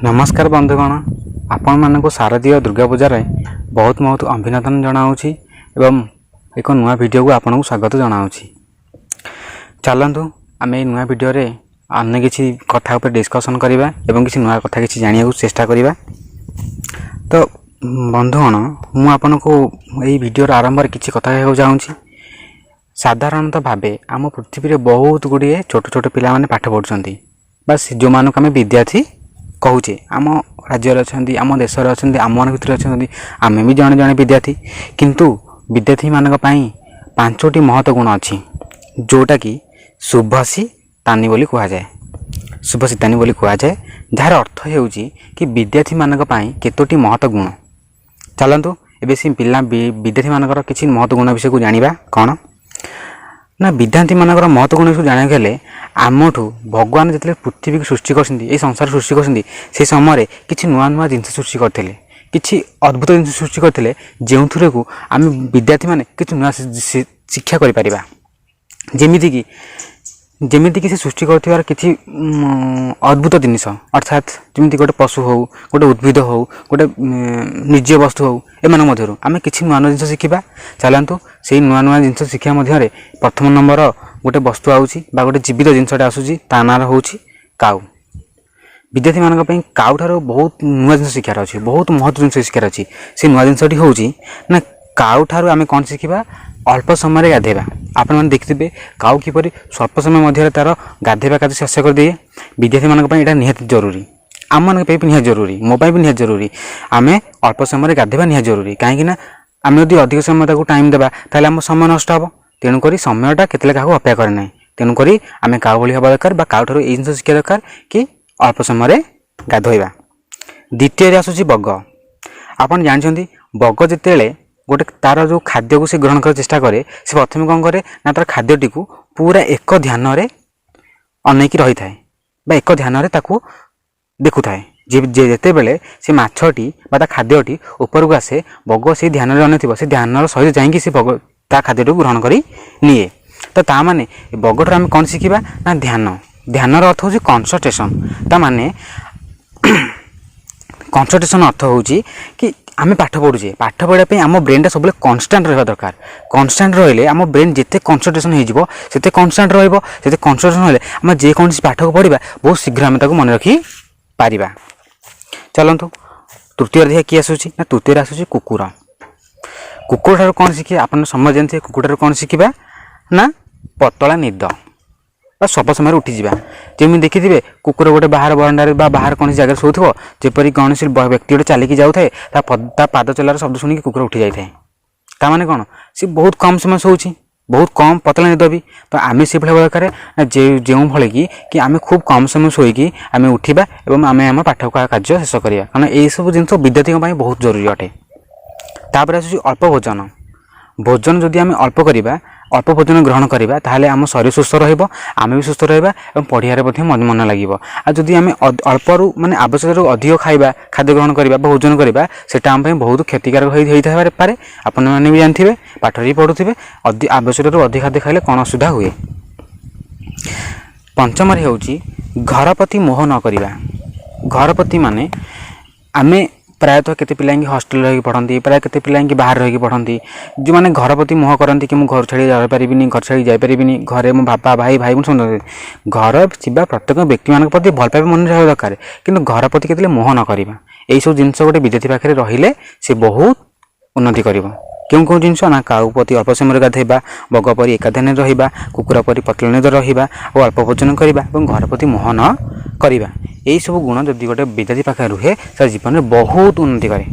ନମସ୍କାର ବନ୍ଧୁଗଣ, ଆପଣମାନଙ୍କୁ ଶାରଦୀୟ ଦୁର୍ଗା ପୂଜାରେ ବହୁତ ବହୁତ ଅଭିନନ୍ଦନ ଜଣାଉଛି ଏବଂ ଏକ ନୂଆ ଭିଡ଼ିଓକୁ ଆପଣଙ୍କୁ ସ୍ୱାଗତ ଜଣାଉଛି। ଚାଲନ୍ତୁ, ଆମେ ଏଇ ନୂଆ ଭିଡ଼ିଓରେ ଅନ୍ୟ କିଛି କଥା ଉପରେ ଡିସ୍କସନ୍ କରିବା ଏବଂ କିଛି ନୂଆ କଥା କିଛି ଜାଣିବାକୁ ଚେଷ୍ଟା କରିବା। ତ ବନ୍ଧୁଗଣ, ମୁଁ ଆପଣଙ୍କୁ ଏଇ ଭିଡ଼ିଓର ଆରମ୍ଭରେ କିଛି କଥା କହିବାକୁ ଚାହୁଁଛି। ସାଧାରଣତଃ ଭାବେ ଆମ ପୃଥିବୀରେ ବହୁତ ଗୁଡ଼ିଏ ଛୋଟ ଛୋଟ ପିଲାମାନେ ପାଠ ପଢ଼ୁଛନ୍ତି ବା ଯେଉଁମାନଙ୍କୁ ଆମେ ବିଦ୍ୟାର୍ଥୀ କହୁଛେ। ଆମ ରାଜ୍ୟରେ ଅଛନ୍ତି, ଆମ ଦେଶରେ ଅଛନ୍ତି, ଆମମାନଙ୍କ ଭିତରେ ଅଛନ୍ତି। ଆମେ ବି ଜଣେ ଜଣେ ବିଦ୍ୟାର୍ଥୀ। କିନ୍ତୁ ବିଦ୍ୟାର୍ଥୀମାନଙ୍କ ପାଇଁ ପାଞ୍ଚୋଟି ମହତ ଗୁଣ ଅଛି, ଯେଉଁଟାକି ଶୁଭସିତାନି ବୋଲି କୁହାଯାଏ। ଶୁଭସିତାନି ବୋଲି କୁହାଯାଏ, ଯାହାର ଅର୍ଥ ହେଉଛି କି ବିଦ୍ୟାର୍ଥୀମାନଙ୍କ ପାଇଁ କେତୋଟି ମହତ ଗୁଣ। ଚାଲନ୍ତୁ, ଏବେ ସେ ପିଲା ବିଦ୍ୟାର୍ଥୀମାନଙ୍କର କିଛି ମହତ ଗୁଣ ବିଷୟକୁ ଜାଣିବା। କ'ଣ ନା, ବିଦ୍ୟାର୍ଥୀମାନଙ୍କର ମହତ ଗୁଣ ବିଷୟ ଜାଣିବାକୁ ହେଲେ ଆମଠୁ ଭଗବାନ ଯେତେବେଳେ ପୃଥିବୀକୁ ସୃଷ୍ଟି କରିଛନ୍ତି, ଏଇ ସଂସାର ସୃଷ୍ଟି କରିଛନ୍ତି, ସେ ସମୟରେ କିଛି ନୂଆ ନୂଆ ଜିନିଷ ସୃଷ୍ଟି କରିଥିଲେ, କିଛି ଅଦ୍ଭୁତ ଜିନିଷ ସୃଷ୍ଟି କରିଥିଲେ, ଯେଉଁଥିରେକୁ ଆମେ ବିଦ୍ୟାର୍ଥୀମାନେ କିଛି ନୂଆ ଶିକ୍ଷା କରିପାରିବା। ଯେମିତିକି ସେ ସୃଷ୍ଟି କରୁଥିବାର କିଛି ଅଦ୍ଭୁତ ଜିନିଷ, ଅର୍ଥାତ୍ ଯେମିତି ଗୋଟେ ପଶୁ ହେଉ, ଗୋଟେ ଉଦ୍ଭିଦ ହେଉ, ଗୋଟେ ନିର୍ଜୀବ ବସ୍ତୁ ହେଉ, ଏମାନଙ୍କ ମଧ୍ୟରୁ ଆମେ କିଛି ନୂଆ ନୂଆ ଜିନିଷ ଶିଖିବା। ଚାଲନ୍ତୁ, ସେଇ ନୂଆ ନୂଆ ଜିନିଷ ଶିଖିବା ମଧ୍ୟରେ ପ୍ରଥମ ନମ୍ବର ଗୋଟେ ବସ୍ତୁ ଆଉଛି ବା ଗୋଟେ ଜୀବିତ ଜିନିଷଟା ଆସୁଛି, ତା ନାଁ ହେଉଛି କାଉ। ବିଦ୍ୟାର୍ଥୀମାନଙ୍କ ପାଇଁ କାଉଠାରୁ ବହୁତ ନୂଆ ଜିନିଷ ଶିଖିବାର ଅଛି, ବହୁତ ମହତ୍ଵ ଜିନିଷ ଶିଖିବାର ଅଛି। ସେ ନୂଆ ଜିନିଷଟି ହେଉଛି ନା, କାଉଠାରୁ ଆମେ କ'ଣ ଶିଖିବା? ଅଳ୍ପ ସମୟରେ ଗାଧୋଇବା। ଆପଣମାନେ ଦେଖିଥିବେ କାଉ କିପରି ସ୍ୱଳ୍ପ ସମୟ ମଧ୍ୟରେ ତା'ର ଗାଧୋଇବା କାର୍ଯ୍ୟ ଶେଷ କରିଦିଏ। ବିଦ୍ୟାର୍ଥୀମାନଙ୍କ ପାଇଁ ଏଇଟା ନିହାତି ଜରୁରୀ, ଆମମାନଙ୍କ ପାଇଁ ବି ନିହାତି ଜରୁରୀ, ମୋ ପାଇଁ ବି ନିହାତି ଜରୁରୀ। ଆମେ ଅଳ୍ପ ସମୟରେ ଗାଧୋଇବା ନିହାତି ଜରୁରୀ, କାହିଁକିନା ଆମେ ଯଦି ଅଧିକ ସମୟ ତାକୁ ଟାଇମ୍ ଦେବା, ତାହେଲେ ଆମ ସମୟ ନଷ୍ଟ ହେବ। ତେଣୁକରି ସମୟଟା କେତେବେଳେ କାହାକୁ ଅପେକ୍ଷା କରେ ନାହିଁ। ତେଣୁକରି ଆମେ କାଉ ଭଳି ହେବା ଦରକାର ବା କାଉଠାରୁ ଏଇ ଜିନିଷ ଶିଖିବା ଦରକାର କି ଅଳ୍ପ ସମୟରେ ଗାଧୋଇବା। ଦ୍ୱିତୀୟରେ ଆସୁଛି ବଗ। ଆପଣ ଜାଣିଛନ୍ତି, ବଗ ଯେତେବେଳେ ଗୋଟେ ତାର ଯେଉଁ ଖାଦ୍ୟକୁ ସେ ଗ୍ରହଣ କରିବାକୁ ଚେଷ୍ଟା କରେ, ସେ ପ୍ରଥମେ କ'ଣ କରେ ନା, ତାର ଖାଦ୍ୟଟିକୁ ପୁରା ଏକ ଧ୍ୟାନରେ ଅନେଇକି ରହିଥାଏ ବା ଏକ ଧ୍ୟାନରେ ତାକୁ ଦେଖୁଥାଏ। ଯେତେବେଳେ ସେ ମାଛଟି ବା ତା ଖାଦ୍ୟଟି ଉପରକୁ ଆସେ, ବଗ ସେଇ ଧ୍ୟାନରେ ଅନେଇଥିବ, ସେ ଧ୍ୟାନର ସହିତ ଯାଇକି ସେ ବଗ ତା ଖାଦ୍ୟଟିକୁ ଗ୍ରହଣ କରି ନିଏ। ତ ତା ମାନେ ବଗଠାରୁ ଆମେ କ'ଣ ଶିଖିବା ନା, ଧ୍ୟାନ। ଧ୍ୟାନର ଅର୍ଥ ହେଉଛି କନସନ୍ଟ୍ରେସନ୍। ତା ମାନେ କନସନ୍ଟ୍ରେସନ୍ ଅର୍ଥ ହେଉଛି କି ଆମେ ପାଠ ପଢ଼ୁଛେ, ପାଠ ପଢ଼ିବା ପାଇଁ ଆମ ବ୍ରେନ୍ଟା ସବୁବେଳେ କନଷ୍ଟାଣ୍ଟ ରହିବା ଦରକାର। କନଷ୍ଟାଣ୍ଟ ରହିଲେ ଆମ ବ୍ରେନ୍ ଯେତେ କନସନ୍ଟ୍ରେସନ୍ ହେଇଯିବ, ସେତେ କନଷ୍ଟାଣ୍ଟ ରହିବ। ସେତେ କନସନ୍ଟ୍ରେସନ୍ ହେଲେ ଆମେ ଯେକୌଣସି ପାଠକୁ ପଢ଼ିବା, ବହୁତ ଶୀଘ୍ର ଆମେ ତାକୁ ମନେ ରଖିପାରିବା। ଚାଲନ୍ତୁ, ତୃତୀୟରେ ଦେଖିବା କିଏ ଆସୁଛି ନା, ତୃତୀୟରେ ଆସୁଛି କୁକୁର। କୁକୁର ଠାରୁ କ'ଣ ଶିଖିବା? ଆପଣ ସମସ୍ତେ ଜାଣିଥିବେ। କୁକୁର ଠାରୁ କ'ଣ ଶିଖିବା ନା, ପତଳା ନିଦ ବା ସ୍ୱଳ୍ପ ସମୟରେ ଉଠିଯିବା। ଯେମିତି ଦେଖିଥିବେ, କୁକୁର ଗୋଟେ ବାହାର ବରଣ୍ଡାରେ ବା ବାହାର କୌଣସି ଜାଗାରେ ଶୋଉଥିବ, ଯେପରି କୌଣସି ବ୍ୟକ୍ତି ଗୋଟେ ଚାଲିକି ଯାଉଥାଏ, ତା ପାଦ ଚଲାର ଶବ୍ଦ ଶୁଣିକି କୁକୁର ଉଠି ଯାଇଥାଏ। ତା ମାନେ କ'ଣ? ସେ ବହୁତ କମ୍ ସମୟ ଶୋଉଛି, ବହୁତ କମ୍ ପତଳା ନିଦ ବି। ତ ଆମେ ସେଭଳି ହେବା ଦରକାର ନା, ଯେଉଁଭଳି କି ଆମେ ଖୁବ୍ କମ୍ ସମୟ ଶୋଇକି ଆମେ ଉଠିବା ଏବଂ ଆମେ ଆମ ପାଠ କାର୍ଯ୍ୟ ଶେଷ କରିବା, କାରଣ ଏଇସବୁ ଜିନିଷ ବିଦ୍ୟାର୍ଥୀଙ୍କ ପାଇଁ ବହୁତ ଜରୁରୀ ଅଟେ। ତାପରେ ଆସୁଛି ଅଳ୍ପ ଭୋଜନ। ଭୋଜନ ଯଦି ଆମେ ଅଳ୍ପ କରିବା, ଅଳ୍ପ ଭୋଜନ ଗ୍ରହଣ କରିବା, ତାହେଲେ ଆମ ଶରୀର ସୁସ୍ଥ ରହିବ, ଆମେ ବି ସୁସ୍ଥ ରହିବା ଏବଂ ପଢ଼ିବାରେ ମଧ୍ୟ ମନ ଲାଗିବ। ଆଉ ଯଦି ଆମେ ଅଳ୍ପରୁ ମାନେ ଆବଶ୍ୟକତାରୁ ଅଧିକ ଖାଇବା, ଖାଦ୍ୟ ଗ୍ରହଣ କରିବା ବା ଭୋଜନ କରିବା, ସେଇଟା ଆମ ପାଇଁ ବହୁତ କ୍ଷତିକାରକ ହେଇଥାଇପାରେ ପାରେ। ଆପଣମାନେ ବି ଜାଣିଥିବେ, ପାଠରେ ବି ପଢ଼ୁଥିବେ, ଆବଶ୍ୟକତାରୁ ଅଧିକ ଖାଦ୍ୟ ଖାଇଲେ କ'ଣ ଅସୁବିଧା ହୁଏ। ପଞ୍ଚମରେ ହେଉଛି ଘର ପ୍ରତି ମୋହ ନ କରିବା। ଘର ପ୍ରତି ମାନେ ଆମେ ପ୍ରାୟତଃ କେତେ ପିଲା ହଷ୍ଟେଲରେ ରହିକି ପଢ଼ନ୍ତି, ପ୍ରାୟ କେତେ ପିଲା ବାହାରେ ରହିକି ପଢ଼ନ୍ତି। ଯେଉଁମାନେ ଘର ପ୍ରତି ମୋହ କରନ୍ତି କି ମୁଁ ଘରୁ ଛାଡ଼ି ରହିପାରିବିନି, ଘର ଛାଡ଼ି ଯାଇପାରିବିନି, ଘରେ ମୋ ବାପା, ଭାଇ, ଭାଇ ଭଉଣୀ ସମସ୍ତେ, ଘର ଥିବା ପ୍ରତ୍ୟେକ ବ୍ୟକ୍ତିମାନଙ୍କ ପ୍ରତି ଭଲ ପାଇବା ମନରେ ରହିବା ଦରକାର, କିନ୍ତୁ ଘର ପ୍ରତି କେତେବେଳେ ମୋହ ନ କରିବା। ଏଇସବୁ ଜିନିଷ ଗୋଟେ ବିଦ୍ୟାର୍ଥୀ ପାଖରେ ରହିଲେ ସେ ବହୁତ ଉନ୍ନତି କରିବ। କେଉଁ କେଉଁ ଜିନିଷ ନା, କାଉ ପ୍ରତି ଅଳ୍ପ ସମୟରେ ଗାଧୋଇବା, ବଗ ପରି ଏକା ଧ୍ୟାନରେ ରହିବା, କୁକୁର ପରି ପତଳା ନିଦ ରହିବା ଓ ଅଳ୍ପ ଭୋଜନ କରିବା ଏବଂ ଘର ପ୍ରତି ମୋହ ନ କରିବା। ଏଇସବୁ ଗୁଣ ଯଦି ଗୋଟେ ବିଦ୍ୟାର୍ଥୀ ପାଖରେ ରୁହେ, ସେ ଜୀବନରେ ବହୁତ ଉନ୍ନତି କରେ।